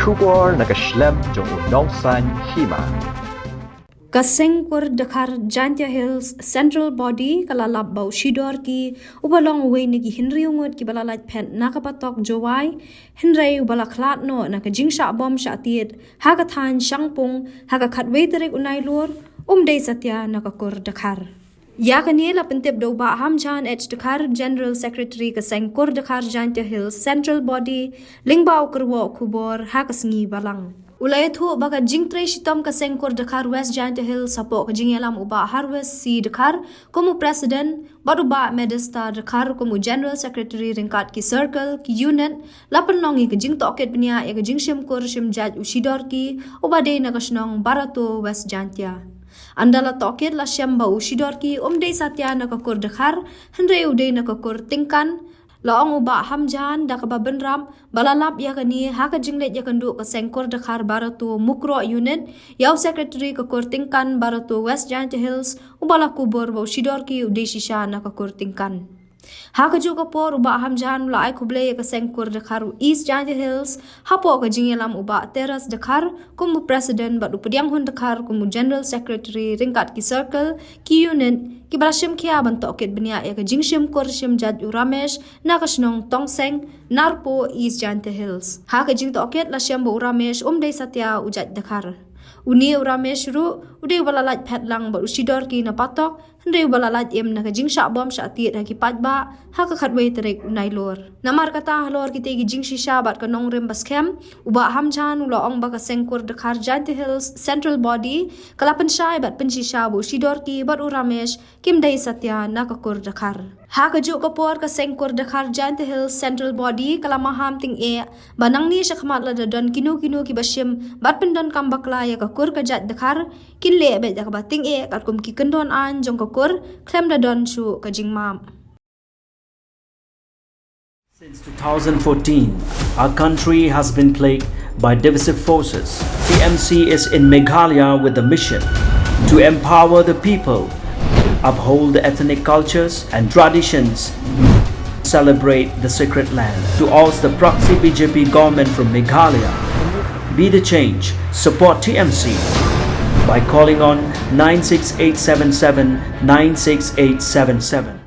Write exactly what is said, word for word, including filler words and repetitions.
Khubor na ka shlem jong u Nongsaiñ Hima. Ka Seng Kur Dkhar Jaintia Hills Central Body ka la lap ba u Shidorki, uba long uwei na ki hynriew ngut kiba la lait phet na ka patok Jowai, hynrei uba la khlad noh na ka jingshah bom shah tied ha ka thaiñ Shangpung ha ka khatwei tarik u Nailur, um dei satia na ka kur Dkhar. Ïa kane la pyntip da u Bah Hamjan H Dkhar, General Secretary ka Seng Kur Dkhar Jaintia Hills Central Body, lyngba u kyrwoh khubor ha ka sngi Balang. U la ïathuh ba ka jingtrei shitom ka Seng Kur Dkhar West Jaintia Hills hapoh ka jingïalam u Bah Harvest C Dkhar kum u President, bad u Bah Medesta Dkhar kum u General Secretary ryngkat ki circle, ki unit, la pynlong ïa ka jingtohkit bniah ïa ka jingshim kur shim jait u Shidorki, uba dei na ka shnong Barato West Jaintia. Ynda la tohkit la shem ba u Shidorki um dei satia na ka kur Dkhar, hynrei u dei na ka kur Tyngkan, la ong u Bah Hamjan da kaba bynrap ba la lap ïa kane ha ka jingleit ïakynduh ka Seng Kur Dkhar Barato Mukroh Unit ïa u Secretary ka kur Tyngkan Barato West Jaintia Hills, uba la kubur ba u Shidorki u dei shisha na ka kur Tyngkan. Ha kajuh ka por u Bah Hamjan u la ai khublei ïa ka Seng Kur Dkhar East Jaintia Hills hapoh ka jingïalam u Bah Teras Dkhar kum u President bad u Pdiang Hun Dkhar kum u General Secretary ryngkat ki circle, ki unit, kiba la shim khia ban tohkit bniah ïa ka jingshim kur shim jait u Ramesh na ka shnong Tongseng, Narpuh, East Jaintia Hills. Ha ka jingtohkit la shem ba u Ramesh um dei satia u jait Dkhar. Une u Ramesh ruh u dei uba la lait phet lang bad u Shidorki na patok, hynrei uba la lait im na ka jingshah bom shah tied ha ki paidbah ha ka khatwei tarik u Nailur. Namar kata halor kitei ki jingshisha bad ka nongrim ba skhem, u Bah Hamjan u la ong ba ka Seng Kur Dkhar Jaintia Hills Central Body ka la pynshai bad pynshisha ba u Shidorki bad u Ramesh kim dei satia na ka kur Dkhar. Ha kajuh ka por ka Seng Kur Dkhar Jaintia Hills Central Body ka la maham tyngeh ba nangne shakhmat lada don kino kino kiba shim bad pyndonkam bakla ïa ka kur ka jait Dkhar, kin leh beit da kaba tyngeh katkum ki kyndon aiñ jong ka kur khlem da don shuh ka jingmap. Since two thousand fourteen, our country has been plagued by divisive forces. T M C is in Meghalaya with the mission to empower the people, uphold the ethnic cultures and traditions, celebrate the sacred land. To oust the proxy B J P government from Meghalaya, be the change, support T M C by calling on nine six eight seven seven nine six eight seven seven.